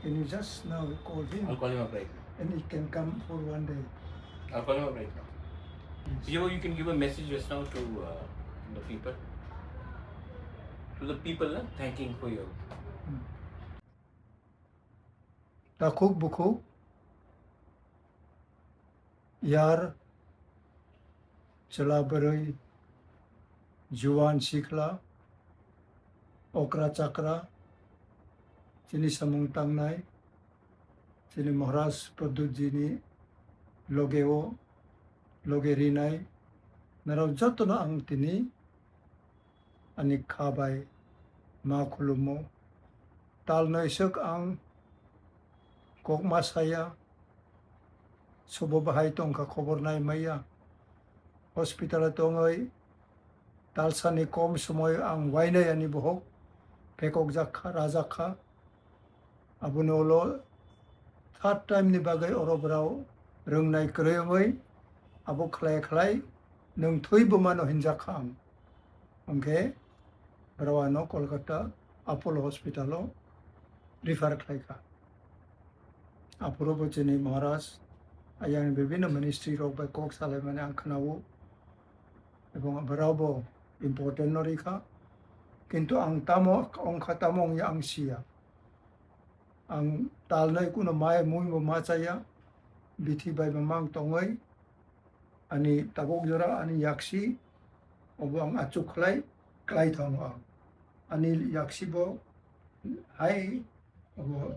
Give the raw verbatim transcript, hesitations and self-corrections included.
Can you just now call him? I'll call him up right now. And he can come for one day. I'll call him up right now. Yes. You, you can give a message just now to uh, the people. To the people, uh, thanking for your. Hmm. Takhuk bukhuk, yar, chwla bwrwi, juwan sikla, okra chakra, chini samung tangnai, chini Maharaj Pradyutjini logeo, loge rinai, norok jotono ang tini ani kha bai ma khulumo. Tal noisok ang kok ma saya, sobo bahai tongkha khobor nai maya. Hospital o tongoi talsani kom somoy ang wainai ani bohok pekok jakha, rajak kha. Aboni ulo third time ni bagwi oro borao rwngnai kwrwi wngwi abo khlai khlai nwng thwi bumano hinjak kha ang. Hwnkhe borao ano Kolkata Apollo Hospital o refer khlai kha. Aphuru bo chini Maharaj ayang bibhinno ministry rok bai kok salaimani ang khwnao. Ebong borao bo important no rikha. Kintu ang tamo wngkha tamo wngya ang siya. Ang talnai kuno mai mui bo ma chaya, bithi bai bo mang tongoi, ani tabuk jora ani yaksi, obo ang achuk khlai, klai thango ang. Ani yaksi bo hai, obo